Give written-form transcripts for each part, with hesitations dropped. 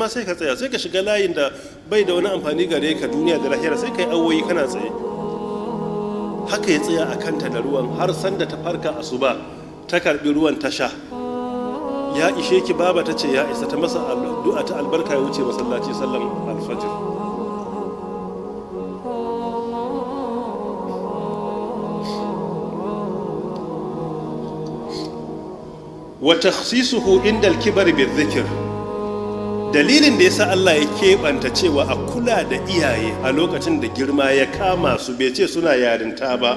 ma sai ka tsaya, sai ka shiga layin da bai da wani amfani gare ka duniya da lahira, sai ka yi awoyi kana tsaye. Haka ya tsaya a kanta da ruwan har sanda ta farka asuba, ta karbi ruwan ta sha. "Ya ishe ki, baba?" Ta ce, "Ya isa." Ta masa addu'a ta albarka, ya wuce masallaci sallan alfajir. Wa takhsisuhu inda al-kibar bizikr. Dalilin da yasa Allah ya keɓanta cewa a kula da iyaye a lokacin da girma ya kama su, bai ce suna yarinta ba.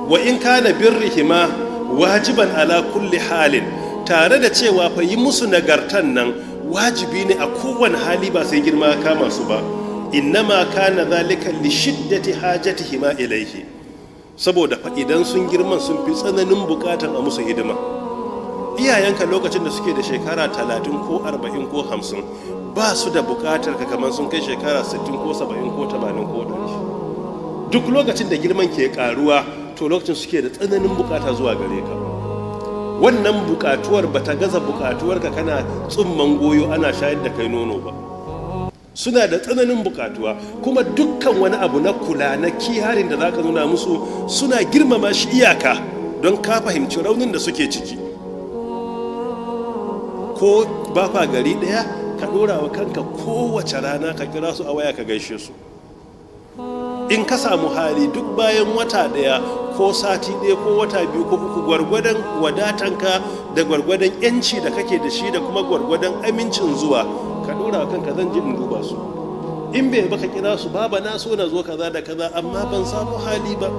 Wa in kana birrihima wajiban ala kulli halin, tare da cewa fa yi musu nagartan nan wajibi ne a kowane hali, ba sai girma ya kama su ba. Innama kana zalika li shiddati hajatihima ilaihi, saboda fa idan sun girman sun fi tsananin bukatan a musu hidima. Iyayenka lokacin da suke da shekara 30 ko 40 ko 50 ba su da bukatar ka kamar sun kai shekara 60 ko 70 ko 80 ko 100. Duk lokacin da girman ke karuwa, to lokacin suke da tsananin bukata zuwa gare ka. Wannan bukatuwar ba ta gaza bukatuwar ka kana tsumman goyo ana shayar da kai nono ba. Suna da tsananin bukatuwa, kuma dukkan wani abu na kula, na caring da zaka nuna musu, suna girmama shi iyaka, don ka fahimci raunin da suke ciki. Ko ba kwa gari ɗaya, ka ɗora wa kanka kowace rana ka kira su a waya ka gaishe su. In ka samu hali, duk bayan wata ɗaya ko sati ɗaya ko wata 2 ko 3, gwargwadon wadatanka da gwargwadon yanci da kake da shi da kuma gwargwadon amincin zuwa, ka ɗora wa kanka, "Zan je in duba su." In bai baka kira su, "Baba, na so na zo kaza da kaza, amma ban samu hali ba."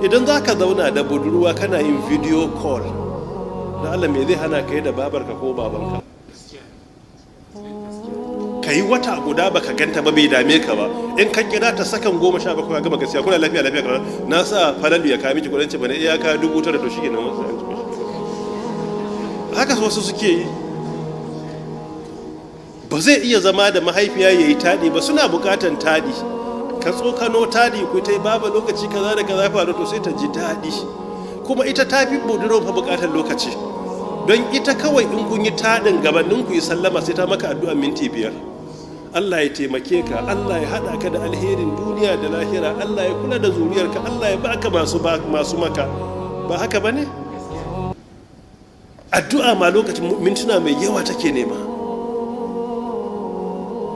Idan za ka zauna da budurwa kana yin video call, da Allah me zai hana ka yi da babarka ko babanka? Ka yi wata guda baka ganta ba, bai dame ka ba. In ka kira ta, sakan 17 ka gama gaskiya. "Kuna lafiya?" "Lafiya." "Kaza na sa Falalu ya kawo miki kudin ce bane iyaka 9,000." To shi kenan, wasu an ci. Haka wasu suke yi. Ba zai iya zama da mahaifiya ya yi taɗi ba. Suna buƙatan taɗi. Ka tsokano taɗi ku ta yi, "Baba, lokaci kaza da kaza faru." To sai ta ji daɗi. Kuma ita ta fi budurwa fa buƙatar lokaci, don ita kawai in kun yi taɗin, gabanin ku yi sallama sai ta maka addu'a minti 5: "Allah ya taimake ka, Allah ya haɗa ka da alherin duniya da lahira, Allah ya kula da zuriyarka, Allah ya baka masu maka." Ba haka ba ne? Addu'a ma lokacin mintuna mai yawa take nema.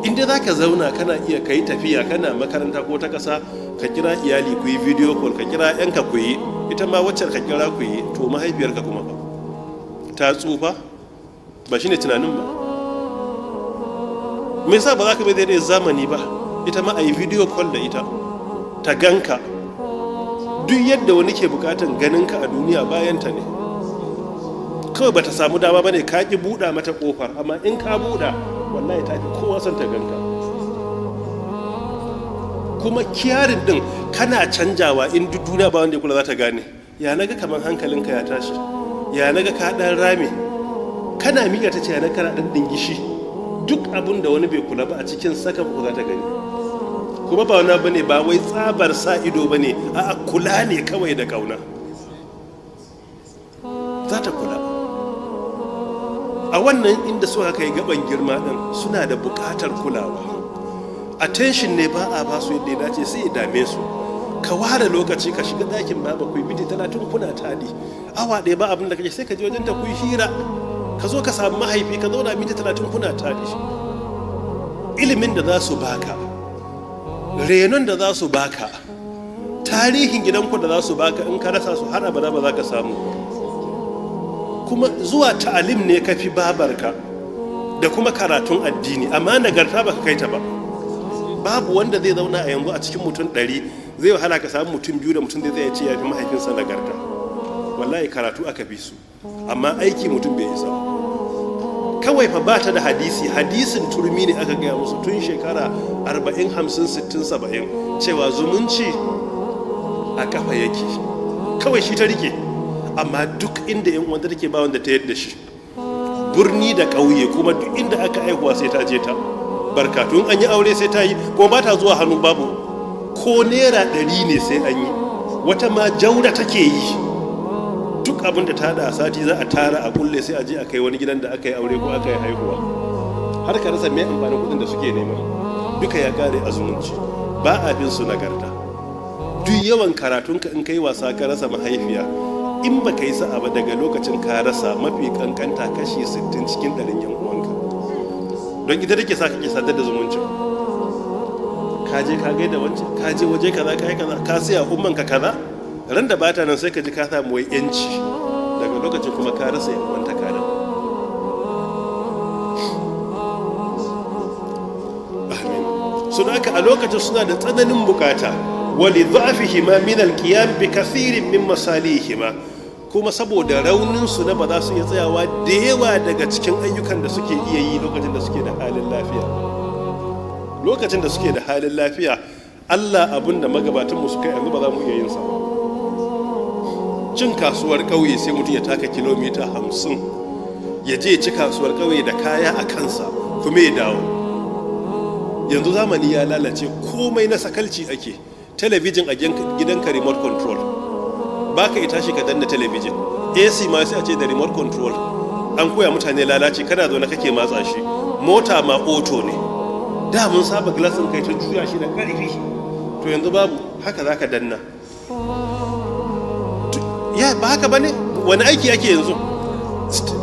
Inda za ka zauna, kana iya ka yi tafiya, kana makaranta ko ta ƙasa, ka kira iyali ku yi video call, ka kira yanka ku yi, ita ma waccan ka kira ku yi. To mahaifiyarka kuma ba ta tsufa ba, shine tunanin ba. Me yasa ba za ka bai daidai zamani ba, ita ma a yi video call da ita ta ganka? Duk yadda wani ke bukatan ganinka a duniya, bayan ta ne kawai bata samu dama bane, ka ki buɗa mata kofar. Amma in ka buɗa, wallahi ta fi kowa son ta ganka. Kuma caring din kana canjawa, in duk duniya ba wanda ya kula, za ta gane. "Ya naga kamar hankalinka ya tashi? Ya naga ka dan rame?" Kana miƙa ta ce, "Ya na kana dan dingishi?" Duk abin da wani bai kula ba, a cikin sakan ku za ta gani. Kuma ba wani bane, ba wai tsabar sa ido bane, a'a, kula ne kawai da kauna. Za ta kula. A wannan inda suka kai gaban girma din, suna da buƙatar kulawa. Attention ne ba a ba su yadda ya dace, sai ya dame su. Ka ware lokaci ka shiga ɗakin baba, ku yi minti 30 kuna taɗi, awa 1 ba abin da kake, sai ka je wajen ta ku yi hira. Ka zo ka samu mahaifi, ka zauna minti 30 kuna taɗi. Ilimin da za su baka, renon da za su baka, tarihin gidanku da za su baka, in ka rasa su har abada ba za ka samu ba. Kuma zuwa ta'alim ne ka fi babarka da kuma karatun addini, amma nagarta baka kai ta ba. Babu wanda zai zauna a yanzu a cikin mutum 100, zai wahala ka samu mutum biyu da mutum zai ce ya fi mahaifinsa nagarta. Wallahi karatu aka fi su, amma aiki mutum bai isa ba. Kawai fa bata da hadisi, hadisin turmi ne aka gaya musu tun shekara 40, 50, 60, 70 cewa zumunci a kafa yake. Kawai shi ta rike, amma duk inda yan wanda take ba wanda ta yadda shi, birni da ƙauye. Kuma duk inda aka aihuwa sai ta je ta barkatun, an yi aure sai ta yi, kuma ba ta zuwa hannu babu, ko naira 100 ne sai an yi. Wata ma jaura take yi. Duk abin da ta da sati za a tara a kulle, sai a je a kai wani gidan da aka yi aure ko aka yi haihuwa. Har ka rasa mai amfanin kudin da suke nema. Duka ya kare a zumunci. Ba a bin su nagarta. Duk yawan karatunka, in kai wasa ka rasa mahaifiya, in ba ka yi sa'a ba, daga lokacin ka rasa mafi kankanta kashi 60 cikin ɗarin yan uwanka, don ita take sa kake sadar da zumuncin. Ka je ka gaida wancan, ka je waje kaza, ka yi kaza, ka siya umman ka kaza. Ran da bata nan sai ka ji ka samu wai yanci. Daga lokacin kuma ka rasa yan uwanta ka da. Amin. Sun haka a lokacin suna da tsananin bukata. Wali dha'fihima min alqiyam bi kathirin min masalihima, kuma saboda raunin su na ba za su iya tsayawa da yawa daga cikin ayyukan da suke iya yi lokacin da suke da halin lafiya. Lokacin da suke da halin lafiya, Allah, abin da magabatan mu suka yanzu ba za mu iya yin sa ba. Cin kasuwar ƙauye, sai mutum ya taka kilomita 50 ya je ci kasuwar ƙauye da kaya a kansa kuma ya dawo. Yanzu zamani ya lalace, komai na sakalci ake. Talabijin a gidanka, remote control, ba ka ita shi ka danna talabijin. AC ma sai a ce da remote control. An koya mutane lalace, kana zaune kake matsa shi. Mota ma auto ne. Da mun saba glasin kai ta juya shi da karfi, to yanzu babu, haka za ka danna. Ya ba haka ba ne? Wani aiki ake yanzu?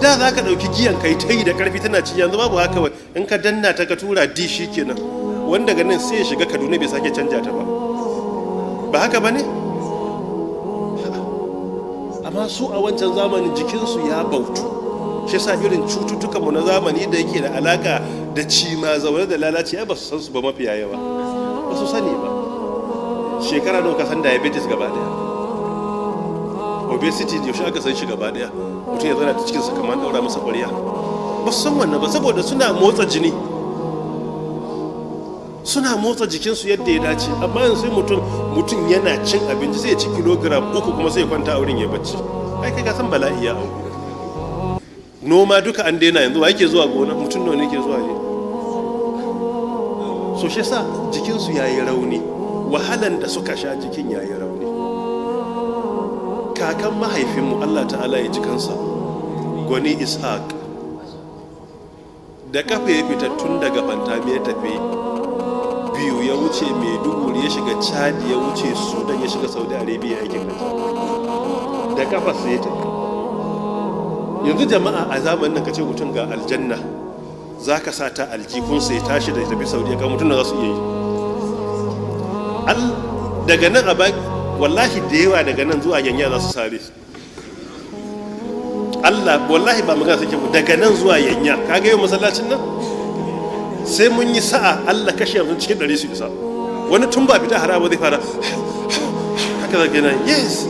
Da za ka ɗauki giyan kai ta yi da ƙarfi tana ci, yanzu babu haka. In ka danna ta ka tura D, shi kenan. Wanda ganin sai ya shiga Kaduna bai sake canja ta ba. Ba haka ba ne? Amma su a wancan zamanin jikinsu ya bautu. Shi sa irin cututtukanmu na zamani da yake da alaka da cima zaune da lalace, ai ba su san su ba. Mafiya yawa ba su sani ba. Shekara nawa ka san diabetes gaba daya? Obesity, yaushe aka san shi gaba daya? Mutum ya zana ta cikinsa kamar daura masa ƙwarya. Ba su san wannan ba, saboda suna motsa jini, suna motsa jikinsu yadda ya dace. Amma yanzu sai mutum yana cin abinci, sai ya ci kilogram 3, kuma sai ya kwanta a wurin ya bacci. Ai kai ka san bala'i ya auku. Noma duka an daina yanzu. Wa yake zuwa gona? Mutum nawa ne ke zuwa yi? So shi sa jikinsu ya yi rauni. Wahalan da suka sha, jikin ya yi rauni. Kakan mahaifinmu, Allah ta'ala ya ji kansa, Gwani Ishaq, da kafa ya fita tun daga Fantami, ya tafi Biyu, ya wuce Maiduguri, ya shiga Chadi, ya wuce Sudan, ya shiga Saudi Arabia aikin hajji. Da kafa sai ya tafi. Yanzu jama'a, a zamanin nan ka ce mutum ga aljanna, za ka sa ta aljihunsa ya tashi da tafi Saudiya, ga mutum da za su iya yi daga nan a wallahi da yawa daga nan zuwa Yanya za su sare. Allah, wallahi ba magana sake, daga nan zuwa Yanya, kaga yau masallacin nan, sai mun yi sa'a Allah kashi 50 cikin 100 su isa. Wani tun ba fita haraba zai fara haka zaka yana yes.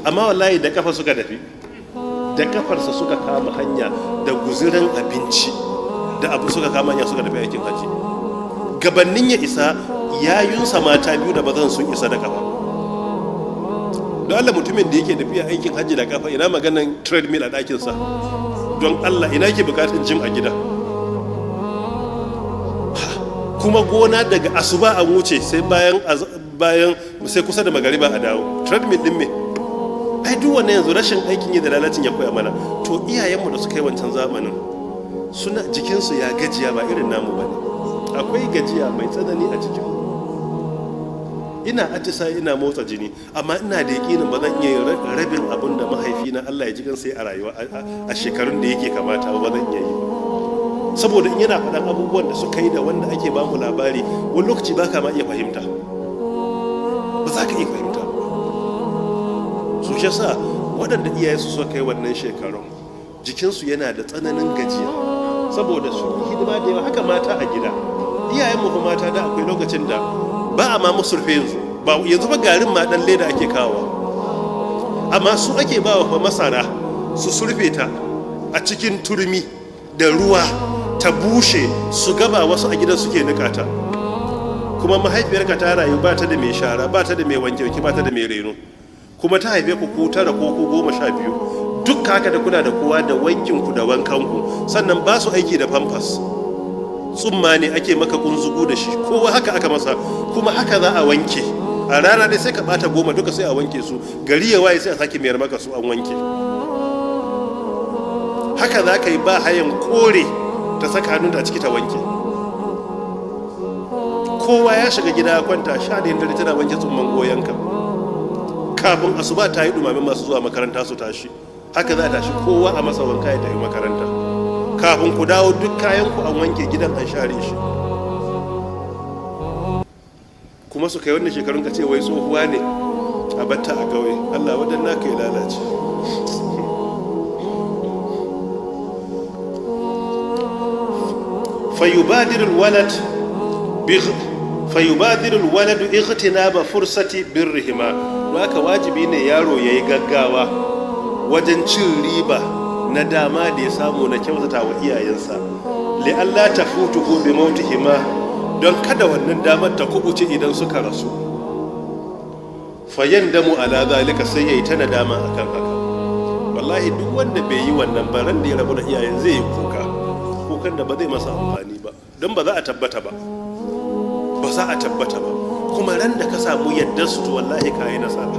Amma wallahi da kafa suka tafi, da kafarsa suka kama hanya da guzurin abinci da abu, suka kama hanya suka tafi aikin haji. Gabannin ya isa, yayunsa mata biyu da bazan sun isa da kafa. Don Allah, mutumin da yake tafiya aikin hajji da kafa, ina maganan treadmill a ɗakinsa? Don Allah, ina ke bukatun gym a gida? Kuma gona daga asuba an wuce, sai bayan sai kusa da magariba a dawo. Treadmill din me? Ai duk wannan yanzu rashin aikin yi da lalacin ya koya mana. To iyayenmu da suka yi wancan zamanin, suna jikinsu ya gajiya, ba irin namu ba ne. Akwai gajiya mai tsanani a jikin. Ina atisaye, ina motsa jini, amma ina da yakinin ba zan iya yin rabin abin da mahaifina, Allah ya ji kansa, a rayuwa a shekarun da yake kamata ba zan iya yi ba. Saboda in yana faɗan abubuwan da suka yi da wanda ake ba mu labari, wani lokaci ba ka ma iya fahimta, ba za ka iya fahimta ba. So shi yasa waɗanda iyayensu suka kai wannan shekarun, jikinsu yana da tsananin gajiya, saboda su yi hidima da yawa. Haka mata a gida, iyayenmu kuma mata da akwai lokacin da ba a ma musu rufe. Yanzu ba, yanzu ba garin ma dan leda ake kawowa, amma su ake ba wa masara su surfe ta a cikin turmi da ruwa ta bushe, su gaba wasu a gidan suke nikata. Kuma mahaifiyarka ta rayu ba ta da mai shara, ba ta da mai wanke wanke, ba ta da mai reno, kuma ta haife ku ku tara ko ku 12. Duk haka da kuna da kowa da wankin ku da wankan ku. Sannan ba su aiki da Pampers, tsumma ne ake maka kunzugu da shi. Kowa haka aka masa, kuma haka za a wanke a rana dai, sai ka bata 10 duka, sai a wanke su. Gari ya waye, sai a sake mayar maka su an wanke. Haka za ka yi ba hayan kore. Ta saka hannunta a ciki ta wanke. Kowa ya shiga gida ya kwanta, 11 dare tana wanke tsumman goyonka. Kafin asuba ta yi dumamin masu zuwa makaranta su tashi. Haka za a tashi kowa a masa wanka ya tafi makaranta. Kafin ku dawo, duk kayan ku an wanke, gidan an share shi. Kuma su kai wannan shekarun ka ce wai tsohuwa ne a batta a gawai. Allah waɗanda ka yi lalace. فيبادر الولد اغتنام فرصة برهما. Haka wajibi ne yaro ya yi gaggawa wajen cin riba na dama da ya samu na kyautata wa iyayensa, لئلا تفوته بموتهما, don kada wannan damar ta kubuce idan suka rasu. فيندم على ذلك, sai yayi ta nadama akan haka. Wallahi duk wanda bai yi wannan ba, ran da ya rabu da iyayen zai yi kuka, kukan da ba zai masa amfani ba, don ba za a tabbata ba, ba za a tabbata ba. Kuma ran da ka samu yardar su, to wallahi ka yi nasara.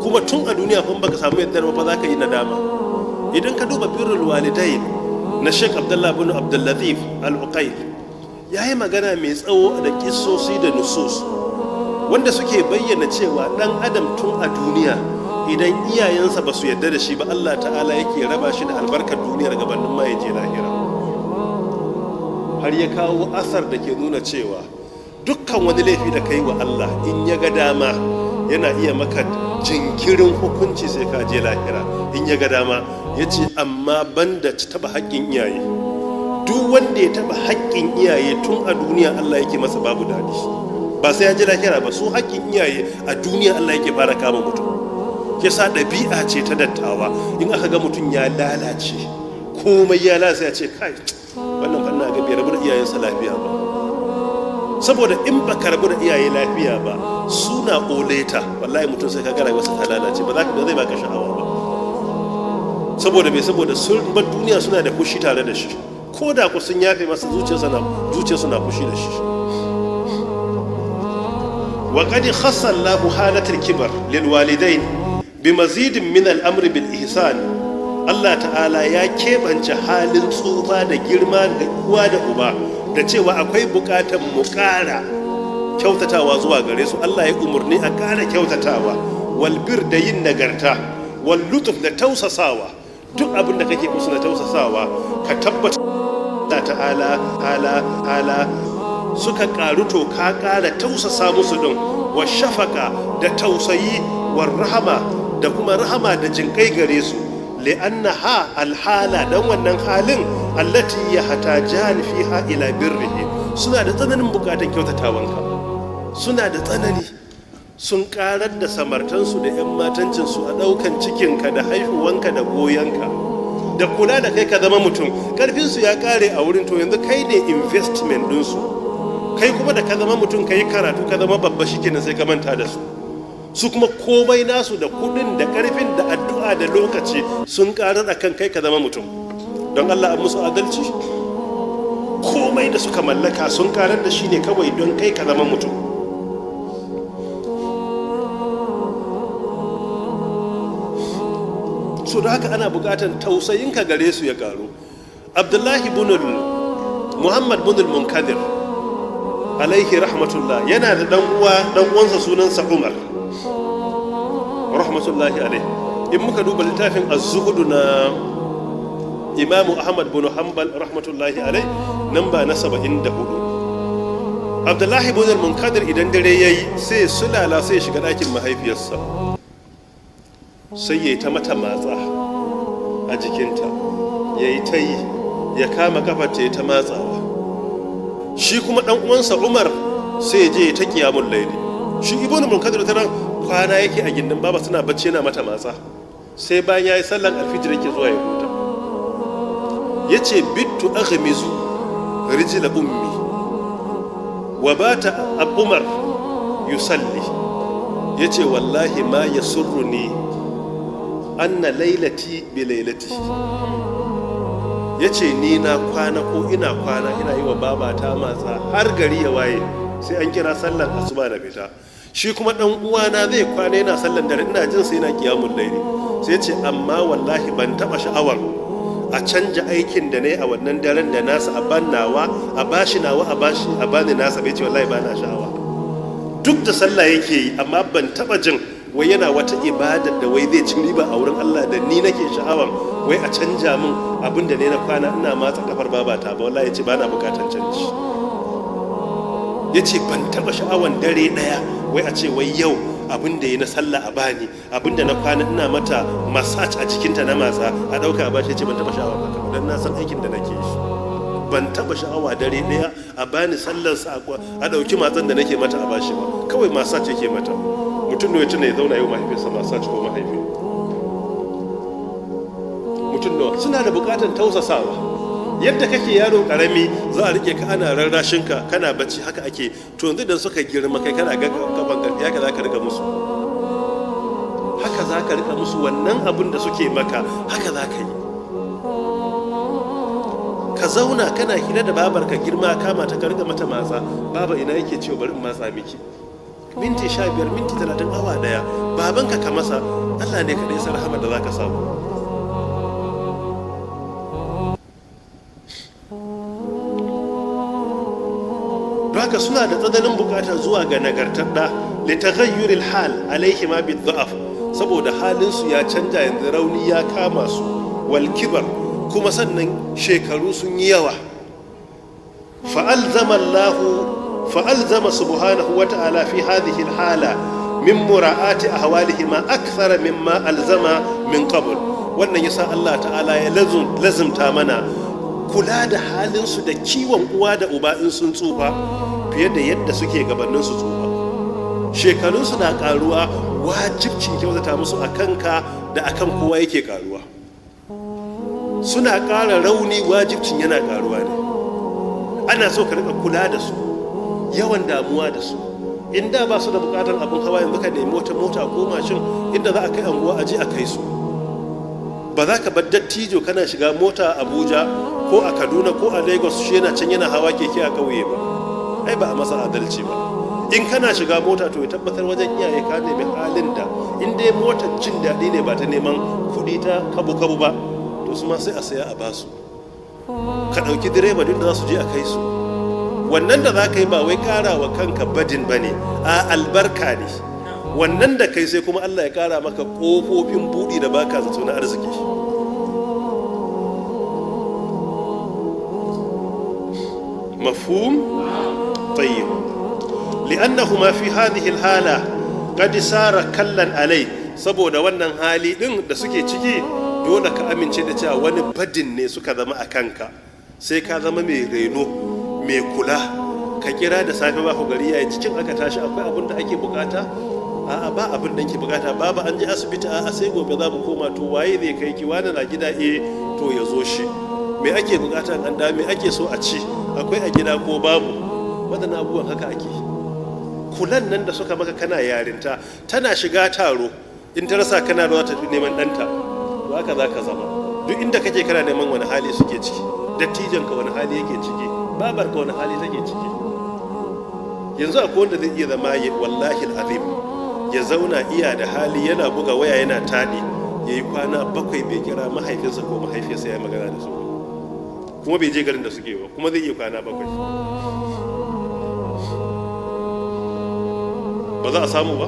Kuma tun a duniya kun baka samu yardar ba, za ka yi nadama. Idan ka duba Birrul Walidain na Sheikh Abdullah bin Abdullatif Al-Uqail, ya yi magana mai tsawo da kissosi da nusus wanda suke bayyana cewa dan adam tun a duniya, idan iyayensa ba su yarda da shi ba, Allah Ta'ala yake raba shi da albarkar duniyar gabanin ma ya je lahira. Har ya kawo asar da ke nuna cewa dukkan wani laifi da ka yi wa Allah, in ya ga dama yana iya maka jinkirin hukunci sai ka je lahira, in ya ga dama. Ya ce amma banda taba haƙƙin iyaye. Duk wanda ya taba haƙƙin iyaye, tun a duniya Allah yake masa babu daɗi, ba sai ya ji lahira ba. Su haƙƙin iyaye, a duniya Allah yake fara kama mutum. Yasa ɗabi'a ce ta dattawa, in aka ga mutum ya lalace, komai ya lalace, ya ce, "Kai, wannan fanna ga bai rabu da iyayensa lafiya ba." Saboda in ba ka rabu da iyaye lafiya ba, suna oleta, wallahi mutum sai ka ga rayuwarsa ta lalace, ba za ka zai baka sha'awa ba. Saboda bai saboda sun bar duniya suna da fushi tare da shi. Ko da ku sun yafe masa, zuciyarsu na fushi da shi. وقد خص الله حالة الكبر للوالدين بمزيد من الأمر بالإحسان. Allah Ta'ala ya keɓance halin tsufa da girma ga uwa da uba da cewa akwai buƙatar mu ƙara kyautatawa zuwa gare su. Allah ya umarni a ƙara kyautatawa, والبر, da yin nagarta, واللطف, da tausasawa. Duk abin da kake musu na tausasawa, ka tabbata Allah Ta'ala ala ala suka ƙaru, to ka ƙara tausasa musu ɗin. والشفقة, da tausayi, والرحمة, da kuma rahama da jinƙai gare su. لأنها الحالة, dan wannan halin, التي يحتاجان فيها إلى بره, suna da tsananin bukatan kyautatawanka. Suna da tsanani, sun karar da samartansu da 'yan matancinsu a ɗaukan cikinka da haihuwanka da goyonka da kula da kai ka zama mutum. Ƙarfinsu ya ƙare a wurin. To yanzu kai ne investment ɗinsu. Kai kuma da ka zama mutum, ka yi karatu, ka zama babba, shi kenan sai ka manta da su. Su kuma komai nasu, da kudin da karfin da addu'a da lokaci, sun karar a kan kai ka zama mutum. Don Allah, an musu adalci? Komai da suka mallaka sun karar da shi ne kawai don kai ka zama mutum. So da haka ana bukatan tausayinka gare su ya karu. Abdullahi bunul Muhammad bunul Munkadir alaihi rahmatullah yana da dan uwa, dan uwansa sunansa Umar rahmatullahi alaihi. In muka duba littafin Az-Zuhud na Imamu Ahmad bin Hanbal rahmatullahi alaihi, namba na 74, Abdullahi bin Munkadir idan dare yayi sai sulala, sai shiga ɗakin mahaifiyarsa, sai yayi ta mata matsa a jikinta, yayi ta yi, ya kama kafarta ya ta matsawa. Shi kuma dan uwansa Umar sai ya je ta kiyamul laili. Shi Ibnu Munkadir ta kwana yake a gindin baba, suna bacci yana mata matsa, sai bayan yayi sallan alfijir yake zuwa ya huta. Yace بت أغمز رجل أمي وبات عمر يصلي. Yace wallahi ما يسرني أن ليلتي بليلته. Ya ce ni na kwana, ko ina kwana ina yi wa babata matsa har gari ya waye, sai an kira sallan asuba na fita. Shi kuma dan uwana zai kwana yana sallan dare, ina jin sai yana kiyamul laili. Sai ce amma wallahi ban taba sha'awar a A canja aikin da na yi a wannan daren da nasa, a ban nawa, a bashi nawa, a bashi, a bani nasa, bai ce wallahi ba na sha'awa. Duk da sallah yake yi, amma ban taba jin wai yana wata ibadar da wai zai ci riba a wurin Allah da ni nake sha'awan wai a canja min abin da ne na kwana ina matsa kafar babata ba. Wallahi ya ce ba na bukatan canji. Ya ce ban taba sha'awan dare daya wai a ce wai yau abin da ya na sallah a bani, abin da na kwana ina mata massage a jikinta na matsa, a dauka a bashi. Ya ce ban taba sha'awa haka ba, dan na san aikin da nake shi. Ban taba sha'awa dare daya a bani sallar sa, a dauki matsan da nake mata a bashi ba. Kawai massage yake mata. Mutum ne ya tuna ya zauna yau mahaifinsa massage ko mahaifi? Mutum nawa suna da bukatan tausasawa? Yadda kake yaro karami za a rike ka ana rarrashin ka kana bacci, haka ake. To yanzu idan suka girma, kai kana ga gaban karfi, haka za ka rika musu, haka za ka rika musu wannan abin da suke maka, haka za ka yi. Ka zauna kana hira da babarka, girma kama ta, ka rika mata matsa. "Baba, ina yake cewa? Bari in matsa miki." Minti 15, minti 30, awa daya, babanka ka masa. Allah ne kaɗai san rahama da za ka samu. Don haka suna da tsananin bukata zuwa ga nagartar da litaghayyuril hal alaihi ma bidha'af, saboda halinsu ya canja yanzu, rauni ya kama su, wal kibar, kuma sannan shekaru sun yi yawa. Fa'alzama Allah, fa'alzama subhanahu wa ta'ala fi hadhihi hala min mura'ati ahwalihima akthara mimma alzama min qabl. Wannan yasa Allah ta'ala ya lazumta mana kula da halinsu da kiwon uwa da uba in sun tsufa fiye da yadda suke gabanin su tsufa. Shekarunsu na karuwa, wajibcin kyautata musu a kanka da akan kowa yake karuwa. Suna ƙara rauni, wajibcin yana karuwa ne. Ana so ka rika kula da su, yawan damuwa da su. In da ba su da bukatar abin hawa, yanzu ka nemi wata mota ko mashin inda za a kai anguwa, a je a kai su. Ba za ka bar dattijo kana shiga mota a Abuja ko a Kaduna ko a Lagos, shi yana can yana hawa keke a ƙauye ba. Ai ba a masa adalci ba. In kana shiga mota, to ya tabbatar wajen iyaye ka nemi halin da in dai motar jin daɗi ne, ba ta neman kuɗi ta kabu-kabu ba, to su ma sai a saya a basu. Ka ɗauki direba duk da za su je a kai su. Wannan da za ka yi ba wai ƙara wa kanka burden ba ne, a albarka ne wannan da kai, sai kuma Allah ya ƙara maka ƙofofin buɗi da baka zato na arziki. مفهوم؟ طيب، لأنهما في هذه الحالة قد صار كلا عليه. Saboda wannan hali din da suke ciki, dole ka amince da cewa wani burden ne suka zama a kanka. Sai ka zama mai reno, mai kula. Ka kira da safe, ba ku gari yayi cikin aka tashi, akwai abin da ake bukata? A'a, ba abin da ake bukata. Baba, an je asibiti? A'a, sai gobe za mu koma. To waye zai kai ki? Wani na gida? Eh, to ya zo shi. Me ake bukata an da? Me ake so a ci? Akwai a gida ko babu? Waɗannan abubuwan haka ake. Kulan nan da suka maka kana yarinta, tana shiga taro in ta rasa kana ruwa ta neman ɗanta. To haka za ka zama duk inda kake, kana neman wani hali suke ciki, dattijanka wani hali yake ciki, babarka wani hali take ciki. Yanzu akwai wanda zai iya zama, wallahi azim, ya zauna iya da hali, yana buga waya, yana taɗi, ya yi kwana 7 bai kira mahaifinsa ko mahaifiyarsa ya magana da su ba, kuma bai je garin da suke ba, kuma zai iya kwana 7. Ba za a samu ba.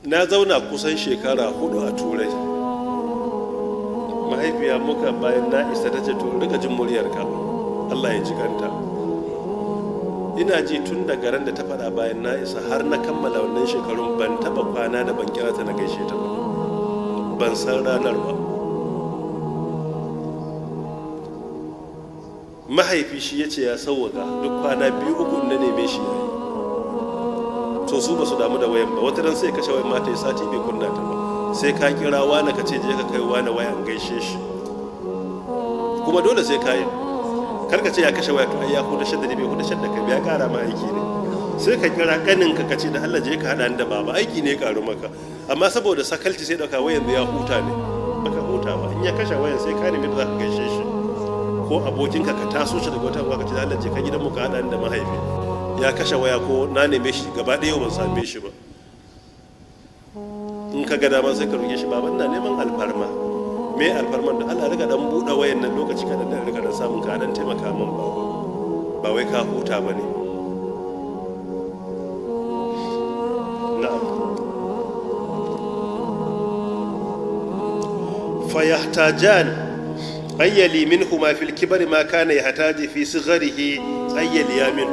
Na zauna kusan shekara 4 a Turai. Mahaifiya muka bayan na isa ta ce, "To rika jin muryarka." Allah ya ji kanta. Ina ji tun daga ran da ta faɗa bayan na isa har na kammala wannan shekarun, ban taɓa kwana da ban kira ta na gaishe ta ba. Ban san ranar ba. Mahaifi shi ya ce ya sauwaka, duk kwana 2, 3 na neme shi yayi. To su ba su damu da wayan ba. Wata ran sai kashe wayan mata ya sati bai kunna ta ba, sai ka kira wani ka ce, "Je ka kai wani wayan gaishe shi." Kuma dole sai ka yi. Kar ka ce ya kashe waya, to ai ya huda shadda ne. Bai huda shadda ka ya kara ma aiki ne. Sai ka kira kanin ka, ce, "Da Allah je ka hada ni da baba." Aiki ne ya karu maka. Amma saboda sakalci sai dauka wayan ya huta ne. Baka huta ba. In ya kashe wayan, sai ka nemi da za ka gaishe shi, ko abokinka ka taso shi daga wata ka ce, "Da Allah je ka gidan mu ka hada ni da mahaifi, ya kashe waya, ko na neme shi gaba ɗaya ban same shi ba." In ka ga dama sai ka roƙe shi, "Baba, ina neman alfarma." Me alfarman? Da Allah riga dan buɗe wayan nan lokaci kaɗan da riga dan samun ka dan taimaka min, baba. Ba wai ka huta ba ne. Na'am. Fayahtajan ayyali minhuma fil kibari ma kana yahtaji fi sigharihi ayyali yamin.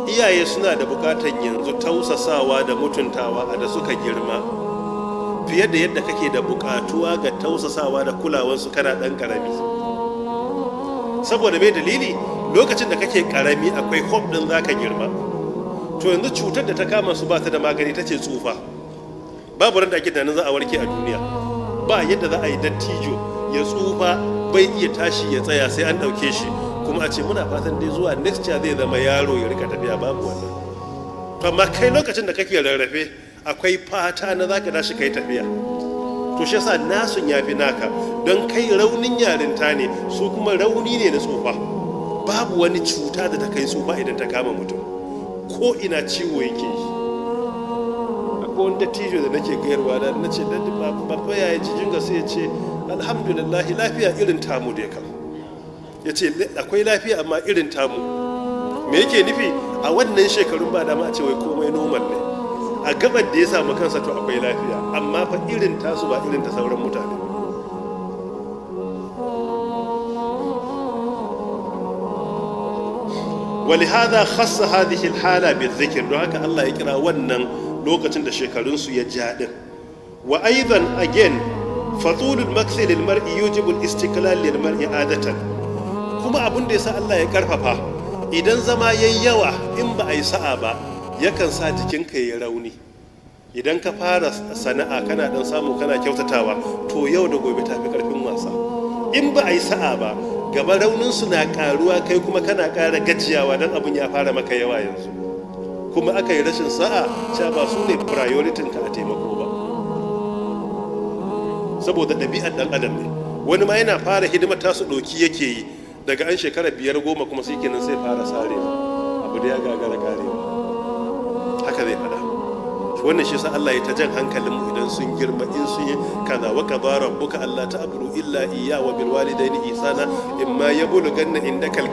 Iyaye suna da bukatan yanzu tausasawa da mutuntawa a da suka girma, fiye da yadda kake da bukatuwa ga tausasawa da kulawansu kana dan karami. Saboda mai dalili? Lokacin da kake karami akwai hope din zaka girma. To yanzu cutar da ta kama su ba ta da magani, ta ce tsufa. Babu ran da ake tunanin za a warke a duniya. Ba yadda za a yi dattijo ya tsufa bai iya tashi ya tsaya sai an ɗauke shi, kuma a ce muna fatan dai zuwa next year zai zama yaro ya rika tafiya. Babu wannan. To amma kai lokacin da kake rarrafe akwai fata na zaka tashi kai tafiya. To shi yasa nasun yafi naka, don kai raunin yarinta ne, su kuma rauni ne na tsufa. Babu wani cuta da ta kai tsufa. Idan ta kama mutum, ko ina ciwo yake yi. Akwai wani dattijo da nake gayarwa da na ce, "Babba, ya ji jinga?" Sai ya ce, "Alhamdulillah, lafiya irin tamu dai kam." Ya ce akwai lafiya amma irin tamu. Me yake nufi? A wannan shekarun ba dama a ce wai komai normal ne. A gabar da ya samu kansa, to akwai lafiya, amma fa irin tasu ba irin ta sauran mutane. ولهذا خص هذه الحالة بالذكر. Don haka Allah ya kira wannan lokacin da shekarunsu ya ja din. Wa aidan again, fatulul maksi lil mar'i yujibu al istiqlal lil mar'i adatan. Kuma abin da yasa Allah ya karfafa, idan zama yayi yawa, in ba a yi sa'a ba, yakan sa jikinka ya rauni. Idan ka fara sana'a kana dan samu kana kyautatawa, to yau da gobe tafi karfin wasa. In ba a yi sa'a ba, gaba rauninsu na karuwa, kai kuma kana kara gajiyawa, don abin ya fara maka yawa yanzu. Kuma aka yi rashin sa'a cewa ba su ne priority ka a taimako ba, saboda ɗabi'ar ɗan adam ne. Wani ma yana fara hidimar tasu ɗoki yake yi, daga an shekara 5, 10 kuma sai kenan sai fara sarewa, abu da ya gagara karewa. Haka zai faɗa. Wannan shi sa Allah ya ta jan hankalin mu, idan sun girma, in sun yi kaza, wa qadara rabbuka alla ta'budu illa iyya wa bil walidaini ihsana imma yablughanna indakal